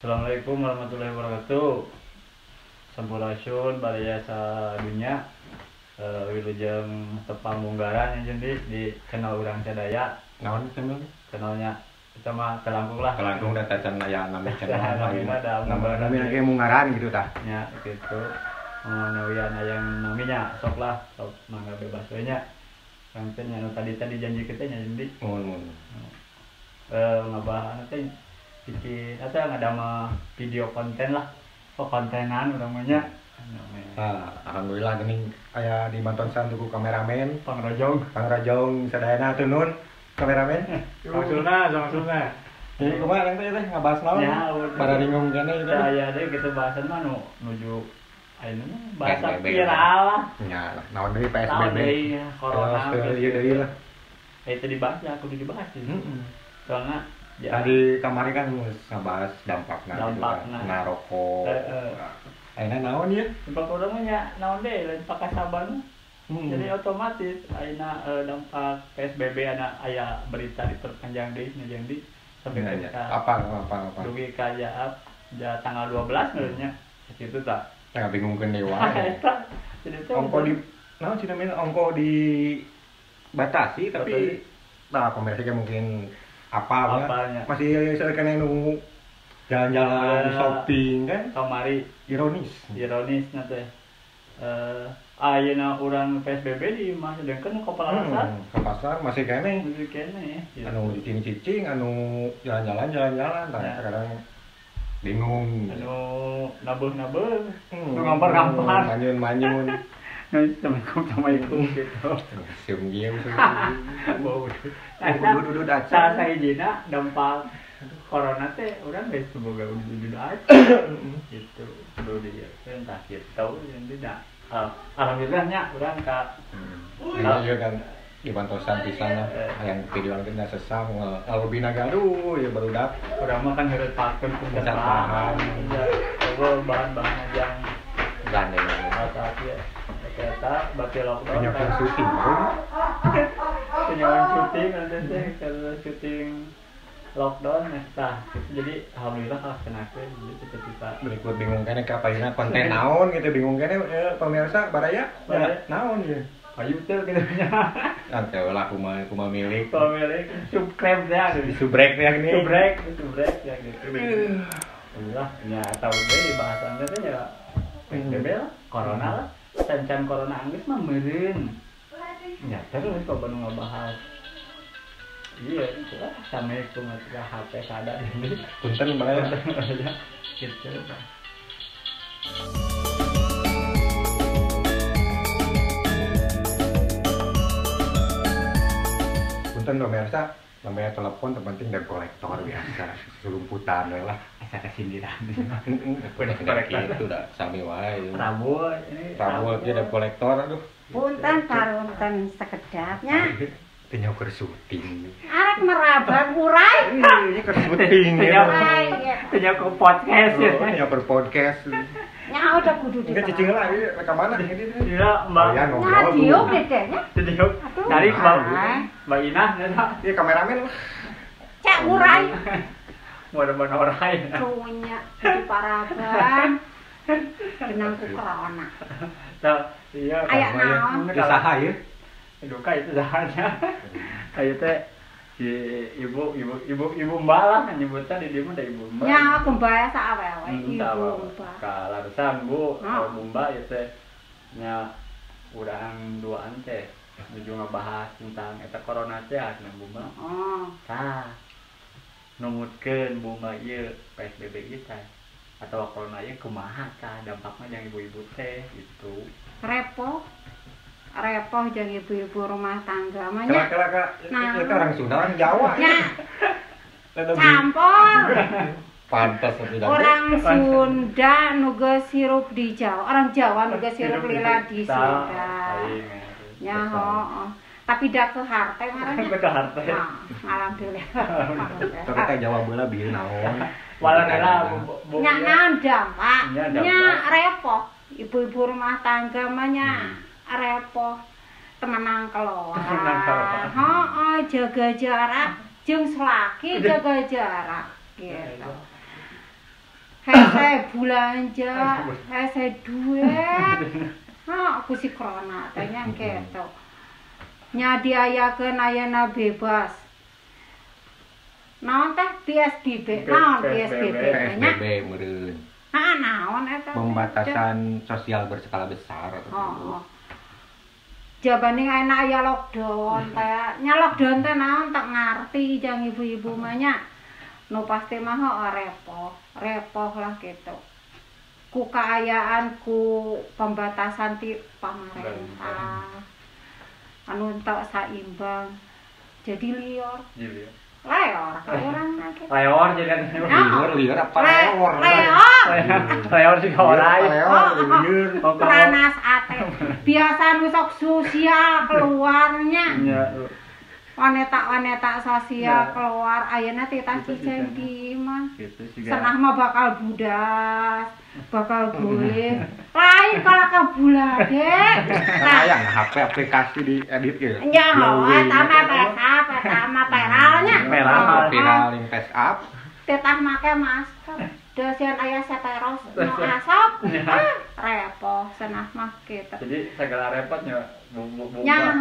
Assalamualaikum warahmatullahi wabarakatuh. Sampurasun baraya sadunya. Wilujeng tepang munggaran yang jadi di channel urang sadaya. Naon channel? Channelnya kita mah telangkung lah. Telangkung da tacan aya nami channel. Nama nami munggaran gitu tah. Nya gitu. Manawian aya naminya sok lah, sok mangga bebas we nya. Kang teh nya nu tadi janji kita nya jadi. Mun. Ngabahana teh bikin atau ngadama video konten lah, kontenan utamanya. Alhamdulillah geuning aya di bantosan tuku kameramen Pangrojong sadayana hatur nuhun kameramen. Maksudna. Jadi kumaha teh teh ngabahas naon? Para bingung kana ieu teh. Aya deui kitu bahasan mah nu nuju ayeuna bahasa viral lah. Nya, naon deui PSBB. Corona ieu deui lah. Itu dibahas ya, kudu dibahas sih. Soalna ya. Tadi kamari kan ngebahas dampakna gitu kan. Nah, rokok. Ayeuna naon ieu? Dampak urang mah nya naon deui lain pakasaban. Jadi otomatis ayeuna dampak PSBB ana aya berita diperpanjang deui nya jeung di sampai ka apa. Dugi ka ya tanggal 12 nya kitu tah. Tah bingungkeun deui wae. Jadi teh ongko di naon sih namanya ongko dibatasi tapi nah pemirsa mungkin apalnya masih seueur nu jalan-jalan shopping kan kamari ironis na teh ayeuna urang PSBB di mah sedengkeun ka pasar ke pasar masih keneh gitu. Anu cicing-cicing anu jalan-jalan tah ya. Sekarang bingung anu nabeuh-nabeuh nu ngampar-ngampar manyun-manyun. Assalamualaikum gitu. Sium gieu. Duduk acan. Sahijina dampak corona teh urang geus boga udud acan. Gitu. Kudu dieu tah kitu jadi da. Alhamdulillah nya urang ka ieu kan dibantosan pisan lah. Hayang video teh da sesah ngalobina gaduh ya barudak. Urang mah kan heureut pakeun ku bahan. Eueuh bahan-bahan yang gandeng. Eta ternyata berarti lockdown kan syuting penyawan syuting nanti teh kalau syuting lockdown nah jadi alhamdulillah lah kenapa jadi cita-cita berikut bingung kene ka payuna konten naon gitu bingung kene pemirsa baraya naon ya payu teh kitu nya nanti lah kumaha milik pemilik subscribe ya subrek ya gini subrek ya gitu alhamdulillah ya tahu deh bahasan teh ya PSBB lah corona lah cancan corona anggeus mah meureun. Ya terus coba nu ngabahas. Iya, itu lah Assalamualaikum atuh HP sada ini. Punten baraya gitu. Punten pemirsa, namanya telepon terpenting debt kolektor biasa, selumputan we lah. Asa kesindiran. Debt kolektor itu dah sami wae. Rabu ini. Rabu dia debt kolektor aduh. Punten parunten sekedapnya. Teu nyaho keur syuting. Arek meraban urai. Ini keur syuting. Teu nyaho keur podcast ya. Nyaho keur podcast. Nyaho udah kudu di. Enggak cicing lah ieu rek ka mana ini. Iya, Mbak. Nah, diuk deh nya. Diuk. Tarik Mbak. Mbak Inah nya. Iya kameramen lah. Cak urai. Mudah-mudahan orai. Punya di paraban. Kenang ku corona. Tah, iya. Aya naon? Saha ieu? Duka itu sahanya. Ayo teh si ibu mbak lah nyebutnya di dia mah da ibu mbak. Nya kumbaya saawewe ibu mbak. Kalaresan Bu, bu mbak ieu teh nya urang duaan teh nuju ngabahas tentang eta corona teh cenah bu mbak. Oh. Tah. Numutkeun bu mbak ieu PSBB ieu teh atau corona ieu kumaha tah dampakna jeung ibu-ibu teh gitu. Repoh. Repoh jeung ibu-ibu rumah tangga mah nya. Kela-kela itu orang Sunda orang Jawa. Nya. Campur. Pantas tidak. Orang Sunda nu geus hirup di Jawa, orang Jawa nu geus hirup lila di Sunda. Nya heuh. Tapi da ke harte ngaranna. Ke harte. Alhamdulillah. Tapi teh Jawa beula bieu naon. Walela nya naon dampak. Nya repoh ibu-ibu rumah tangga mah nya. Repoh temenang keluar, heeh, jaga jarak, jeung salaki jaga jarak, gitu. Hese belanja, hese duit. Ha, ku si corona teh nya kitu. Nya diayakeun ayeuna bebas. Naon teh PSBB? Naon PSBB? PSBB meureun. Heeh, naon eta? Pembatasan sosial berskala besar. Oh. Jabane ayeuna aya lockdown teh. Nya lockdown teh naon tak ngarti jang ibu-ibu mah nya. Nu pasti mah heuh repoh, repoh lah gitu. Ku kaayaan ku pembatasan ti pamarentah. Anu teu saimbang. Jadi lior. Leor ka urang mah kitu. Leor jadi lior apa leor? Leor. Leor sih orai. Leor, Pranas ate. Biasa nu sok sosial keluarnya. Wanita-wanita sosial keluar ayeuna titah cicing di imah. Senah mah bakal budas, bakal boleh. Lain kalau ke bulade. Nah, yang HP aplikasi diedit gitu. Nya, eta mah PSA, eta mah peralnya. Viral, viral yang PSA. Titah make masker. Dosen aya seteros nu asap. Ah, repoh senah mah kitu. Jadi segala repotnya bu. Nya,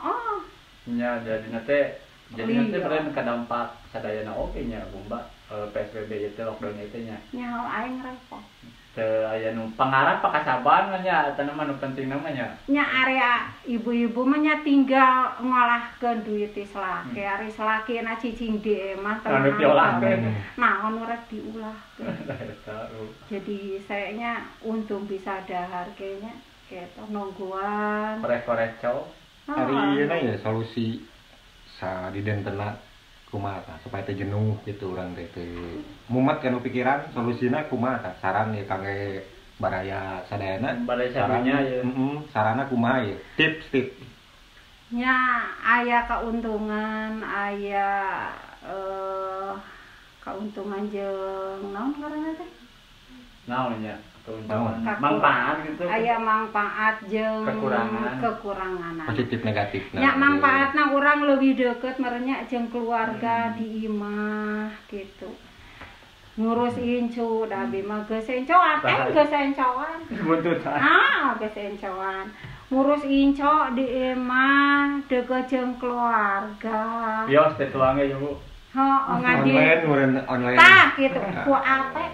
oh. Nya jadi nate meureun kadampak sadayana oge nya Bumba PSBB ieu lockdown ieu nya. Nya aing repot. Teu aya nu pangarap pakasaban mah nya eta mah nu penting mah nya. Nya area ibu-ibu mah nya tinggal ngolahkeun duit ti salaki, ari salakina cicing di imah teu diolahkeun. Naon nu rek diulahkeun. Jadi sayanya untung bisa dahar kayaknya kitu nungguan. Korek-korek cowok. Hari ini ya solusi sa di dentena kumaha tah supaya teu jenuh gitu urang teh teu mumet kana pikiran solusina kumaha tah saran ya kangge baraya sadayana baraya sarunya ya sarana kumaha ya tips nya aya keuntungan aya keuntungan jeung naon ngaranna teh naon nya keuntungan manfaat gitu aya manfaat jeung kekurangan positif negatif nya manfaatna urang leuwih deukeut merenya jeung keluarga di imah gitu ngurus incu da abi mah geus encoan geus encoan buntutan ah geus encoan ngurus incu di imah deukeut jeung keluarga bios teh tuange ya Bu heuh ngadi online tah kitu ku ate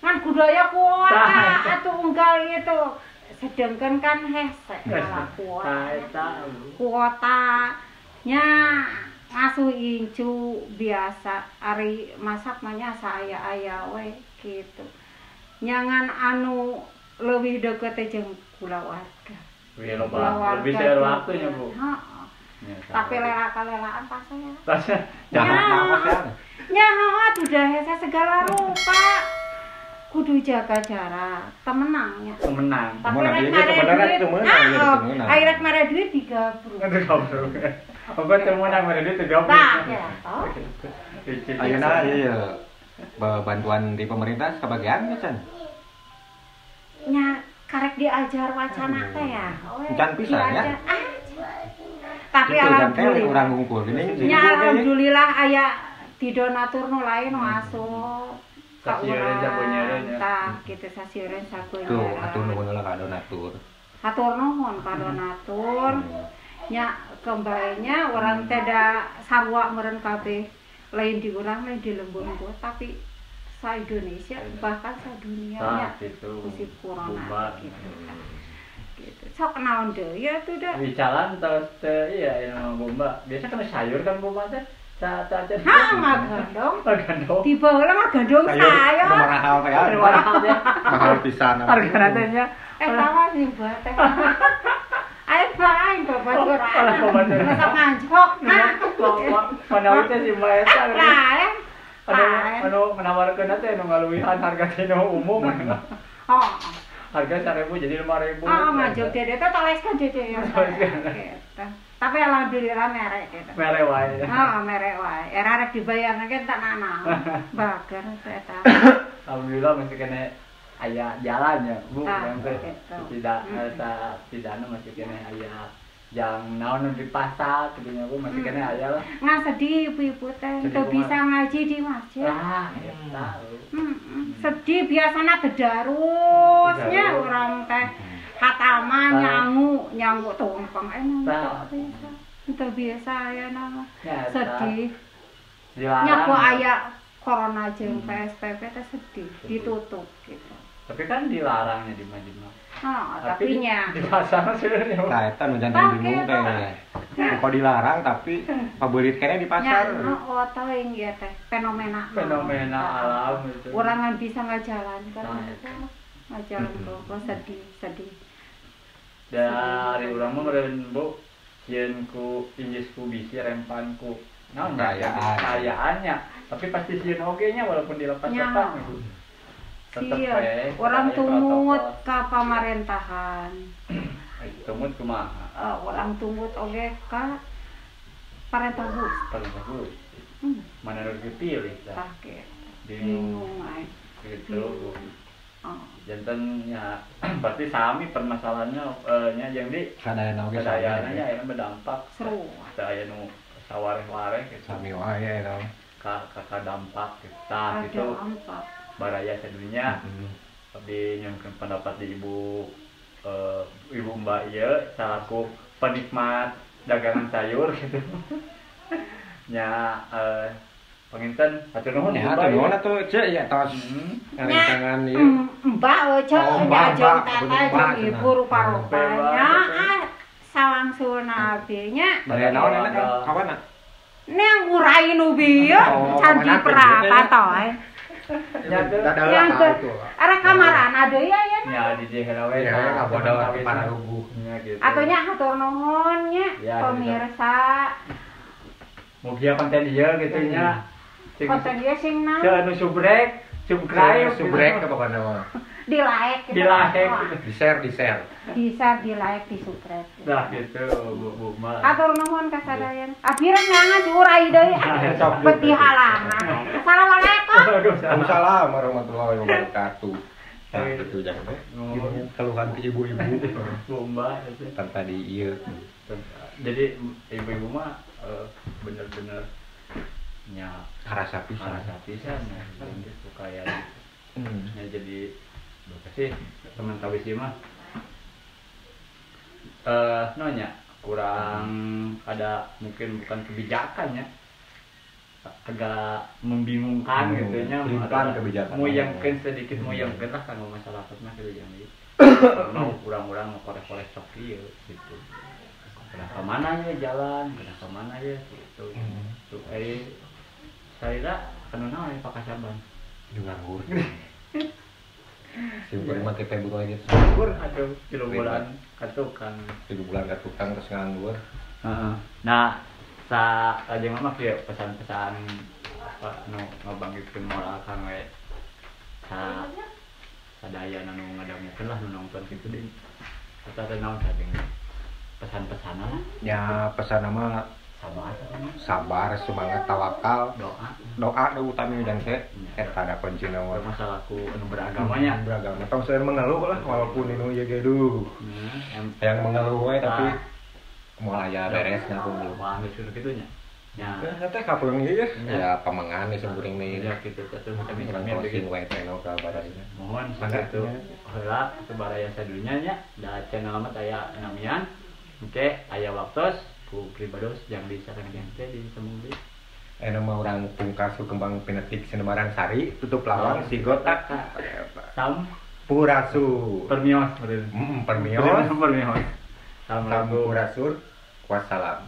ngan budaya kuota atuh unggal itu sedangkan kan hese kuota kuota nya ngasuh incu biasa ari masak mah nya saaya-aya we kitu nyangan anu leuwih deukeut teh jeung kulawarga lebih seueur waktu nya Bu heeh tapi lela-kalelaan pasnya nya heuh atuh hese segala rupa kudu jaga jarak, temenangnya. Temenang. Tapi rek mere duit, ah, rek mere duit digabruk. Digabruk. Apa temenang mere duit digabruk. Tah, ya toh. Ayeuna ieu bantuan di pemerintah sebagian ya, Chan? Nya karek diajar wacana teh ya. Encan pisan ya. Tapi alhamdulillah urang ngumpul geuning. Nya alhamdulillah aya di donatur nu lain nu asup. Sasieureun sapunyereun tah kitu sasieureun sapunyereun. Tuh, hatur nuhun lah ka donatur. Hatur nuhun ka donatur. Nya kembalinya urang teh da sarua meureun kabeh. Lain di urang lain di lembur tapi sa Indonesia bahkan sa dunia nya musim corona gitu. Gitu. Sok naon deui ya tuh da. Wicalan terus teh iya ieu mah bomba. Biasa kana sayur kan bomba teh. Hah, ngagandong. Di bawah ngagandong sayur. Mahal teh. Mahal teh. Mahal pisan. Hargana teh nya. Eta mah sing buat teh. Ayo bae babatur. Masak nganjok. Manawi teh si Mbak eta. Lain. Anu menawarkeun teh nu ngaluwihan harga teh nu umum. Oh. Harga 1.000 jadi 5.000. Oh, ngajok dede teh toleskeun dede ya. Tapi alhamdulillah merek gitu. Merek wae. Heeh, merek wae. Era rek dibayarna ge tak nanaon. Bager eta. Alhamdulillah masih kena aya jalan ya, Bu. Tidak setidaknya masih kena aya jang naon di pasar kitu Bu masih kena aya lah. Ngan sedih ibu-ibu teh teu bisa ngaji di masjid. Ah, eta. Sedih biasana bedarusnya urang teh kataman nyangu tumpeng enak biasa. Teu biasa aya nama. Sedih. Nya ku aya corona jeung PSBB teh sedih, ditutup gitu. Tapi kan dilarangnya di mah. Nah, tapi nya di pasar sebenarnya. Nah, eta nu janten bingung teh. Kok dilarang tapi pabeulit keneh di pasar. Nya, oh teuing ieu teh fenomena. Fenomena alam gitu. Urang ngan bisa ngajalankeun. Ngajalankeun kok sedih. Dari urang mah meureun Bu, sieun ku injis ku bisi rempan ku naon kayaannya. Tapi pasti sieun oge nya walaupun dilepas-lepas gitu. Tetep we orang tumut ka pamarentahan. Tumut kumaha? Orang tumut oge ka parentah Gusti. Parentah Gusti. Mana nu dipilih tah? Tah kitu. Bingung aing. Gitu. Janten nya berarti sami permasalahannya nya jeung di sadayana oge sadayana nya aya berdampak. Seru. Teu aya nu sawareh-wareh gitu. Sami wae eta. Ka dampak gitu. Tah gitu. Baraya sadunya abdi nyuhunkeun pendapat di ibu ibu mbak ieu salaku penikmat dagangan sayur gitu. Nya panginten hatur nuhun ya, hatur nuhun atuh ceu ya tos ngarencangan ieu. Mbak ceu nya jeung teteh jeung ibu rupa-rupanya sawangsulna abdi nya. Baraya naon enak kawana? Neng ngurai nu bieu can diperapat toy. Yang arek kamarana deui aya nya di dieu heula we ya bodoh pararuguh nya gitu. Atuh nya hatur nuhun nya pemirsa. Mugia konten ieu kitu nya. Konten ieu sing naon? Teu anu subrek, subscribe, subrek ka pokona mah. Di like gitu. Di like, di share, di share. Di share, di like, di subscribe. Nah gitu Bu mah. Hatur nuhun ka sadayana. Abdi rek neangan diurai deui. Beti halangan. Assalamualaikum. Waalaikumsalam warahmatullahi wabarakatuh. Nah, gitu jangan teh. Keluhan ke ibu-ibu. Bu Mbak itu. Tanpa di ieu. Jadi ibu-ibu mah bener-bener nya karasa pisan. Karasa pisan gitu kayak ya jadi sih teman tawis mah nonya kurang ada mungkin bukan kebijakan ya agak membingungkan gitu nya kebijakan muyangkeun sedikit muyangkeun lah kanggo masyarakat mah kitu jeung ieu urang-urang koreh-koreh sok ieu gitu kena ka mana ya jalan kena ka mana ya gitu tuh saya kena naon pakasaban nganggur. Simpul mah teh Februari gitu. Nganggur aduh 3 bulan ka tukang. 3 bulan ka tukang terus nganggur. Heeh. Nah, sa lajeng mah kieu pesan-pesan apa nu ngabangkitkeun moral kang we. Sa sadayana nu ngadangukeun lah nu nonton kitu deui. Eta teh naon sadeng pesan-pesanna lah. Ya pesan mah sabar, semangat, tawakal, doa nu utami dan teh eta ada kuncina mah. Masalahku anu beragamanya. Beragama tong seueur mengeluh lah walaupun inu ieu ge duh. Yang mengeluh we tapi moal aya beresna ku ngeluh. Wah, geus kitu nya. Nya. Teh kapeung ieu ya pamangan geus kuring nih. Ya kitu teh kami closing we teh nu ka baraya. Mohon sakitu heula kitu baraya sadunya nya da channel mah aya namian. Oke, aya waktos ku pribados yang bisa kan teh di sembung deui. Anu mah urang pungkas kembang pinetik Sinemarang Sari tutup lawang sigotak Sampurasun. Permios. Permios. Permios. Sampurasun. Wassalam.